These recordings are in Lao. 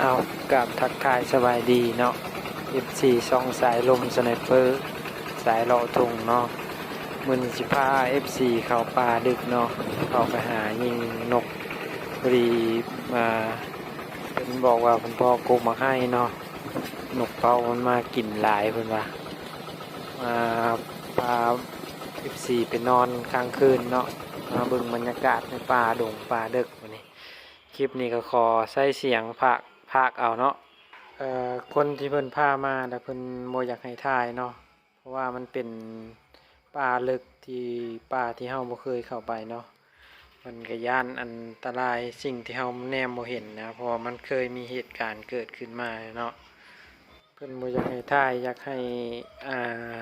ເອົາ ກາບທັກທາຍສະບາຍດີເນາະ ເອັຟຊີ ຊ່ອງສາຍລົມສະໄນເປີ ສາຍເລາະທົ່ງເນາະ. ມື້ນີ້ຊິພາເອັຟຊີເຂົ້າປ່າດຶກເນາະ ເຂົ້າໄປຫາຍິງນົກ. ພໍດີ ອ່າ ເພິ່ນບອກວ່າເພິ່ນພໍ້ກົກໝາກໄຮເນາະ ນົກເປົ້າມັນມາກິນຫຼາຍເພິ່ນວ່າ. ອ່າ ພາເອັຟຊີໄປນອນຄ້າງຄືນເນາະ ມາເບິ່ງບັນຍາກາດໃນປ່າດົງປ່າເດິກມື້ນີ້. ຄລິບນີ້ກໍຂໍໃຊ້ສຽງພາກ ພາກເອົາເນາະ. ເອີ ຄົນທີ່ເພິ່ນພາມາລະເພິ່ນບໍ່ຢາກໃຫ້ຖ່າຍເນາະ ເພາະວ່າມັນເປັນປ່າເລິກ ທີ່ ປ່າທີ່ເຮົາບໍ່ເຄີຍເຂົ້າໄປເນາະ. ເພິ່ນກໍຢ້ານອັນຕະລາຍສິ່ງທີ່ເຮົາແນມບໍ່ເຫັນນະ ເພາະວ່າມັນເຄີຍມີເຫດການເກີດຂຶ້ນມາແລ້ວເນາະ. ເພິ່ນບໍ່ຢາກໃຫ້ຖ່າຍ ຢາກໃຫ້ ອ່າ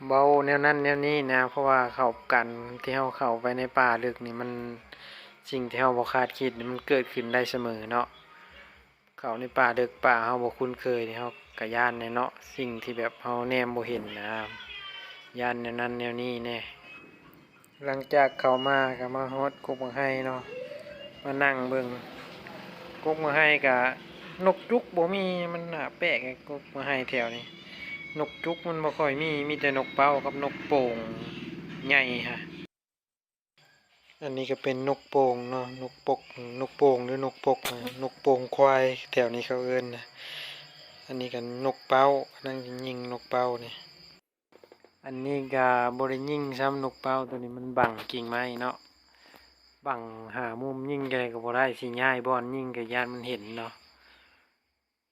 ເວົ້າແນວນັ້ນແນວນີ້ນະ ເພາະວ່າເຂົ້າກັນທີ່ເຮົາເຂົ້າໄປໃນປ່າເລິກນີ້ ມັນ ສິ່ງທີ່ເຮົາບໍ່ຄາດຄິດນີ້ມັນເກີດຂຶ້ນໄດ້ສະເໝີເນາະ. ເຂົ້າໃນປ່າເດິກ ປ່າເຮົາບໍ່ຄຸ້ນເຄີຍນີ້ ເຮົາກະຢ້ານແດ່ເນາະ ສິ່ງທີ່ແບບເຮົາແນມບໍ່ເຫັນນະ ຢ້ານແນວນັ້ນແນວນີ້ແດ່. ຫຼັງຈາກເຂົ້າມາກໍມາຮອດກົກໝາກໄຮເນາະ ມານັ່ງເບິ່ງ ກົກໝາກໄຮກະນົກຈຸກບໍ່ມີ. ມັນໜ້າແປກ ກົກໝາກໄຮແຖວນີ້ ນົກຈຸກມັນບໍ່ຄ່ອຍມີ ມີແຕ່ນົກເປົ້າກັບນົກໂປ່ງໃຫຍ່ຫັ້ນ. ອັນນີ້ກໍເປັນນົກໂປ່ງເນາະ ນົກປົກ ນົກໂປ່ງ ຫຼື ນົກປົກ ນົກໂປ່ງຄວາຍ ແຖວນີ້ເຂົາເອີ້ນນະ. ອັນນີ້ກໍນົກເປົ້າ ກຳລັງຍິງນົກເປົ້ານີ້. ອັນນີ້ກໍບໍ່ໄດ້ຍິງຊ້ຳ ນົກເປົ້າໂຕນີ້ມັນບັງກິ່ງໄມ້ເນາະ ບັງ ຫາມຸມຍິງຈັ່ງໃດກໍບໍ່ໄດ້ ຊິຍ້າຍບ່ອນຍິງກໍຢ້ານມັນເຫັນເນາະ.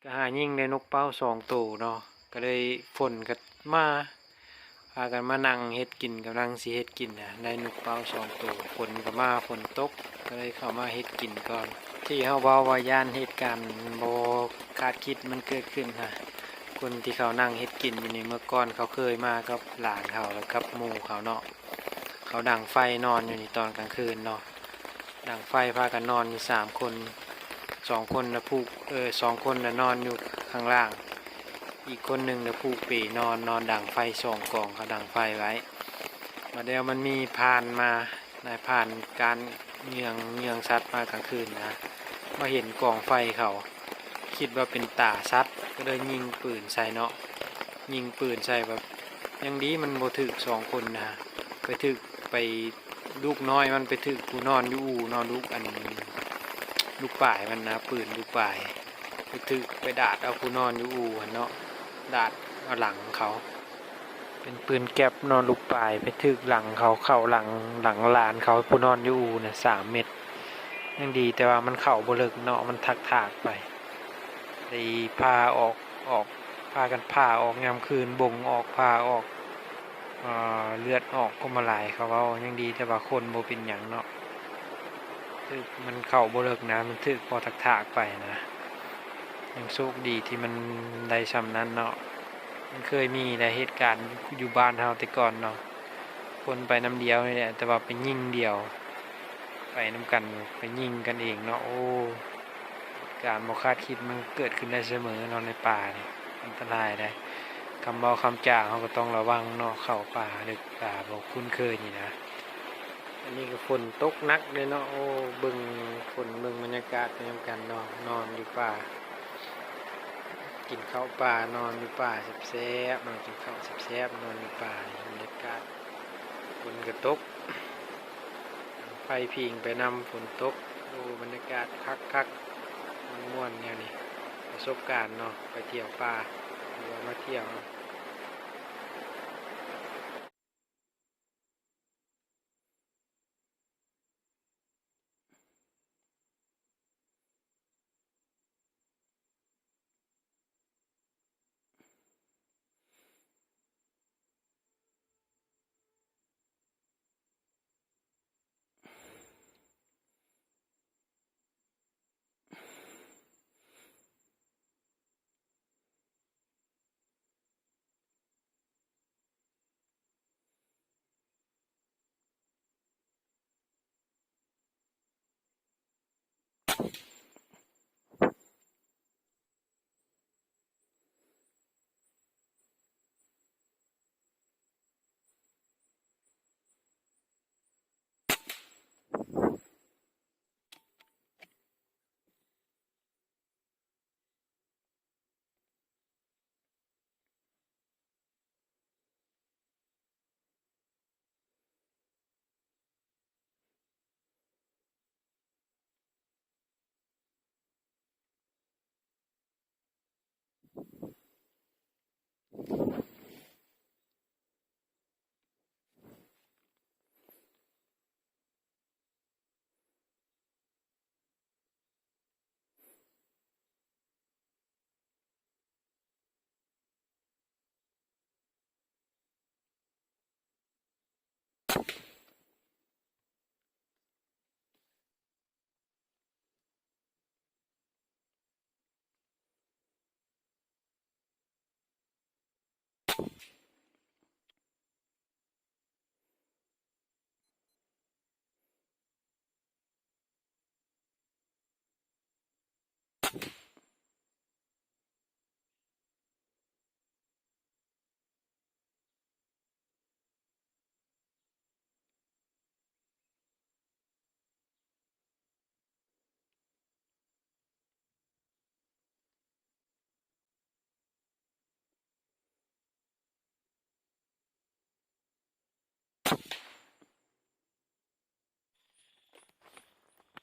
ກໍຫາຍິງໄດ້ນົກເປົ້າສອງໂຕເນາະ ກໍເລີຍ ຝົນກໍມາ ພາກັນມານັ່ງເຮັດກິນ ກຳລັງຊິເຮັດກິນນະ ໄດ້ນົກເປົ້າສອງໂຕ. ຝົນກໍມາ ຝົນຕົກ ກໍເລີຍເຂົ້າມາເຮັດກິນກ່ອນ. ທີ່ເຮົາເວົ້າວ່າຢ້ານເຫດການບໍ່ຄາດຄິດມັນເກີດຂຶ້ນນະ ຄົນທີ່ເຂົານັ່ງເຮັດກິນຢູ່ນີ້ ເມື່ອກ່ອນເຂົາເຄີຍມາກັບຫຼານເຂົາ ແລ້ວກັບໝູ່ເຂົາເນາະ. ເຂົາດັງໄຟນອນຢູ່ນີ້ຕອນກາງຄືນເນາະ ດັງໄຟພາກັນນອນຢູ່ສາມຄົນ ສອງຄົນນະຜູກ ເອີ ສອງຄົນນະນອນຢູ່ຂ້າງລ່າງ ອີກຄົນໜຶ່ງນະຜູກເປນອນ ນອນດັງໄຟສອງກອງ ເຂົາດັງໄຟໄວ້. ບາດແລ້ວມັນມີພານມາ ນາຍພານການເຍືອງ ເຍືອງສັດມາກາງຄືນນະ ມາເຫັນກອງໄຟເຂົາ ຄິດວ່າເປັນຕາສັດ ກໍເລີຍຍິງປືນໃສ່ເນາະ ຍິງປືນໃສ່ແບບ ຍັງດີມັນບໍ່ຖືກສອງຄົນນະ ໄປຖືກ ໄປ ລູກນ້ອຍມັນໄປຖືກຜູ້ນອນຢູ່ອູ່ເນາະ ລູກອັນ ລູກປາຍມັນນະ ປືນລູກປາຍ ໄປຖືກ ໄປດາດເອົາຜູ້ນອນຢູ່ອູ່ຫັ້ນເນາະ ດາດເອົາຫຼັງເຂົາ. ເປັນປືນແກັບເນາະ ລູກປາຍໄປຖືກຫຼັງເຂົາ ເຂົ້າຫຼັງ ຫຼັງຫຼານເຂົາຜູ້ນອນຢູ່ອູ່ນະ ສາມເມັດ. ຍັງດີແຕ່ວ່າມັນເຂົ້າບໍ່ເລິກເນາະ ມັນຖາກໆໄປ ໄດ້ຜ່າອອກ ອອກ ພາກັນຜ່າອອກຍາມຄືນ ບົ່ງອອກ ຜ່າອອກ ເອີ ເລືອດອອກກໍມາຫຼາຍ ເຂົາເວົ້າ. ຍັງດີແຕ່ວ່າຄົນບໍ່ເປັນຫຍັງເນາະ ຖືກ ມັນເຂົ້າບໍ່ເລິກນະ ມັນຖືກພໍຖາກໆໄປນະ. ຍັງໂຊກດີທີ່ມັນໄດ້ຊ່ຳນັ້ນເນາະ ມັນເຄີຍມີໄດ໋ເຫດການຢູ່ບ້ານເຮົາແຕ່ກ່ອນເນາະ ຄົນໄປນຳດຽວນີ້ແຫຼະ ແຕ່ວ່າໄປຍິງດຽວ ໄປນຳກັນ ໄປຍິງກັນເອງເນາະ. ໂອ້ ການບໍ່ຄາດຄິດມັນເກີດຂຶ້ນໄດ້ສະເໝີເນາະ ໃນປ່ານີ້ ອັນຕະລາຍໄດ໋. ຄຳເວົ້າຄຳຈາເຮົາກໍຕ້ອງລະວັງເນາະ ເຂົ້າປ່າເລິກ ປ່າບໍ່ຄຸ້ນເຄີຍນີ້ນະ. ອັນນີ້ກໍຝົນຕົກໜັກເດ້ເນາະ. ໂອ້ ເບິ່ງຝົນ ເບິ່ງບັນຍາກາດໄປນຳກັນເນາະ ນອນຢູ່ປ່າ ກິນເຂົ້າປ່າ ນອນຢູ່ປ່າແຊບໆເນາະ ກິນເຂົ້າແຊບໆ ນອນຢູ່ປ່າ. ບັນຍາກາດ ຝົນກໍຕົກ ໄຟພິງໄປນຳຝົນຕົກ. ໂອ້ ບັນຍາກາດຄັກໆ ມ່ວນໆແນວນີ້ ປະສົບການເນາະ ໄປທ່ຽວປ່າ ຫຼືວ່າມາທ່ຽວເນາະ.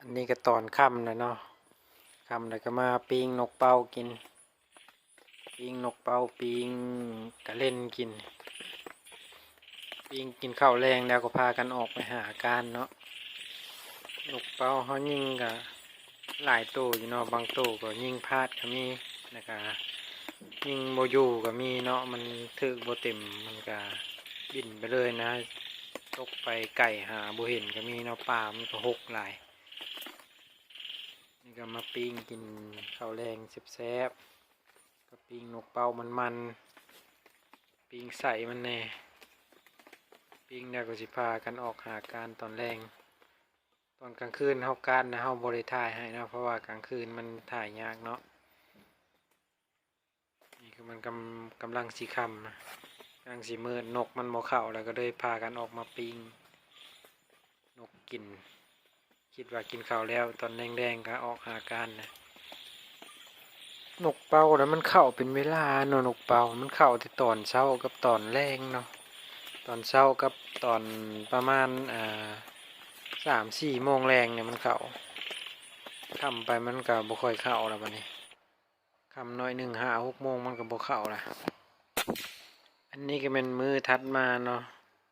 ອັນນີ້ກໍຕອນຄ່ຳແລ້ວເນາະ, ຄ່ຳແລ້ວກໍມາປີ້ງນົກເປົ້າກິນ, ປີ້ງນົກເປົ້າ ປີ້ງກະເລັນກິນ, ປີ້ງກິນເຂົ້າແລງແລ້ວກໍພາກັນອອກໄປຫາອາການເນາະ. ນົກເປົ້າເຮົາຍິງກໍຫຼາຍໂຕຢູ່ເນາະ, ບາງໂຕກໍຍິງພາດກໍມີ ແລ້ວກະຍິງບໍ່ຢູ່ກໍມີເນາະ, ມັນຖືກບໍ່ເຕັມ ມັນກະບິນໄປເລີຍນະ, ຕົກໄປໄກຫາບໍ່ເຫັນກໍມີເນາະ, ປ່າມັນກໍຮົກຫຼາຍ. ນີ້ກໍມາປີ້ງກິນເຂົ້າແລງແຊບໆ ກັບປີ້ງນົກເປົ້າມັນໆ, ປີ້ງໄສ້ມັນແດ່, ປີ້ງແລ້ວກໍຊິພາກັນອອກຫາການຕອນແລງ. ຕອນກາງຄືນເຮົາການນະ ເຮົາບໍ່ໄດ້ຖ່າຍໃຫ້ເນາະ, ເພາະວ່າກາງຄືນມັນຖ່າຍຍາກເນາະ. ນີ້ຄືມັນກຳ ກຳລັງຊິຄ່ຳນະ, ກຳລັງຊິມືດ, ນົກມັນບໍ່ເຂົ້າ ແລ້ວກໍເລີຍພາກັນອອກມາປີ້ງນົກກິນ, ຄິດວ່າກິນເຂົ້າແລ້ວ ຕອນແລງໆກໍອອກຫາການນະ. ນົກເປົ້ານະ ມັນເຂົ້າເປັນເວລາເນາະ, ນົກເປົ້າມັນເຂົ້າແຕ່ຕອນເຊົ້າກັບຕອນແລງເນາະ, ຕອນເຊົ້າກັບຕອນປະມານ ອ່າ ສາມສີ່ໂມງແລງນີ້ມັນເຂົ້າ, ຄ່ຳໄປມັນກໍບໍ່ຄ່ອຍເຂົ້າແລ້ວບັດນີ້, ຄ່ຳໜ້ອຍໜຶ່ງ ຫ້າຫົກໂມງມັນກໍບໍ່ເຂົ້າລະ. ອັນນີ້ກໍແມ່ນມື້ຖັດມາເນາະ,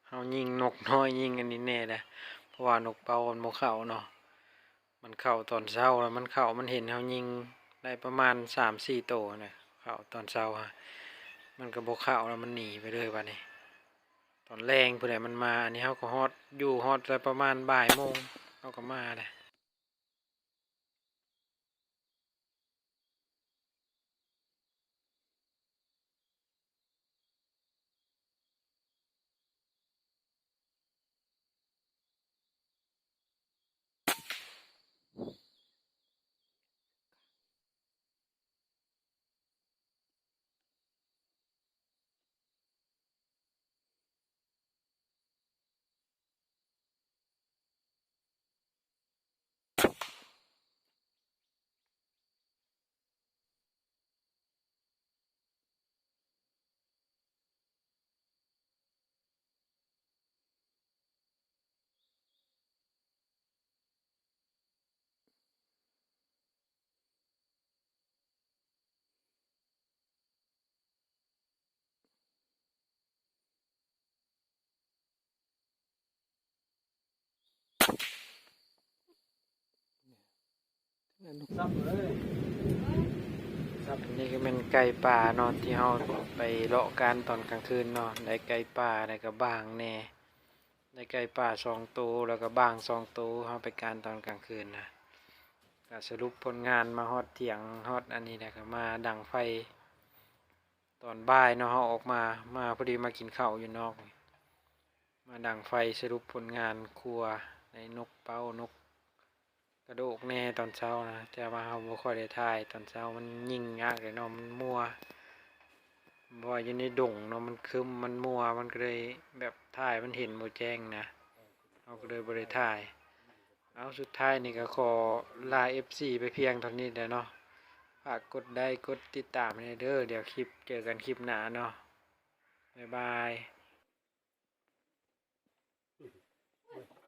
ເຮົາຍິງນົກນ້ອຍ ຍິງອັນນີ້ແດ່ແຫຼະ, ເພາະວ່ານົກເປົ້າມັນບໍ່ເຂົ້າເນາະ. ມັນເຂົ້າຕອນເຊົ້າ ແລ້ວມັນເຂົ້າ ມັນເຫັນເຮົາຍິງໄດ້ປະມານສາມສີ່ໂຕນະ, ເຂົ້າຕອນເຊົ້າ ມັນກໍບໍ່ເຂົ້າ ແລ້ວມັນໜີໄປເລີຍບັດນີ້. ຕອນແລງພຸ້ນແຫຼະມັນມາ, ອັນນີ້ເຮົາກໍຮອດ ຢູ່ຮອດໄດ້ປະມານບ່າຍໂມງ ເຮົາກໍມາແຫຼະ. ນີ້ກໍແມ່ນໄກ່ປ່າເນາະ ທີ່ເຮົາໄປເລາະການຕອນກາງຄືນເນາະ, ໄດ້ໄກ່ປ່າ ແລ້ວກໍບາງແດ່. ໄດ້ໄກ່ປ່າສອງໂຕ ແລ້ວກໍບາງສອງໂຕ, ເຮົາໄປການຕອນກາງຄືນນະ. ກະສະຫຼຸບຜົນງານມາຮອດທ່ຽງ ຮອດອັນນີ້ແຫຼະ, ກະມາດັງໄຟຕອນບ່າຍເນາະ. ເຮົາອອກມາ ມາພໍດີມາກິນເຂົ້າຢູ່ນອກ, ມາດັງໄຟສະຫຼຸບຜົນງານຄົວ ໄດ້ນົກເປົ້າ ນົກ ກະໂດກແດ່ຕອນເຊົ້ານະ ແຕ່ວ່າເຮົາບໍ່ຄ່ອຍໄດ້ຖ່າຍຕອນເຊົ້າ ມັນຍິງຍາກເດ້ເນາະ ມັນມົວ ເພາະວ່າຢູ່ໃນດົງເນາະ ມັນຄຶມ ມັນມົວ ມັນກໍເລີຍແບບຖ່າຍມັນເຫັນບໍ່ແຈ້ງນະ ເຮົາກໍເລີຍບໍ່ໄດ້ຖ່າຍ. ເອົາ ສຸດທ້າຍນີ້ກໍຂໍລາເອັຟຊີໄປພຽງເທົ່ານີ້ແຫຼະເນາະ ຝາກກົດໄລກົດຕິດຕາມໃຫ້ແດ່ເດີ ດຽວຄລິບ ເຈີກັນຄລິບໜ້າເນາະ ບາຍບາຍ.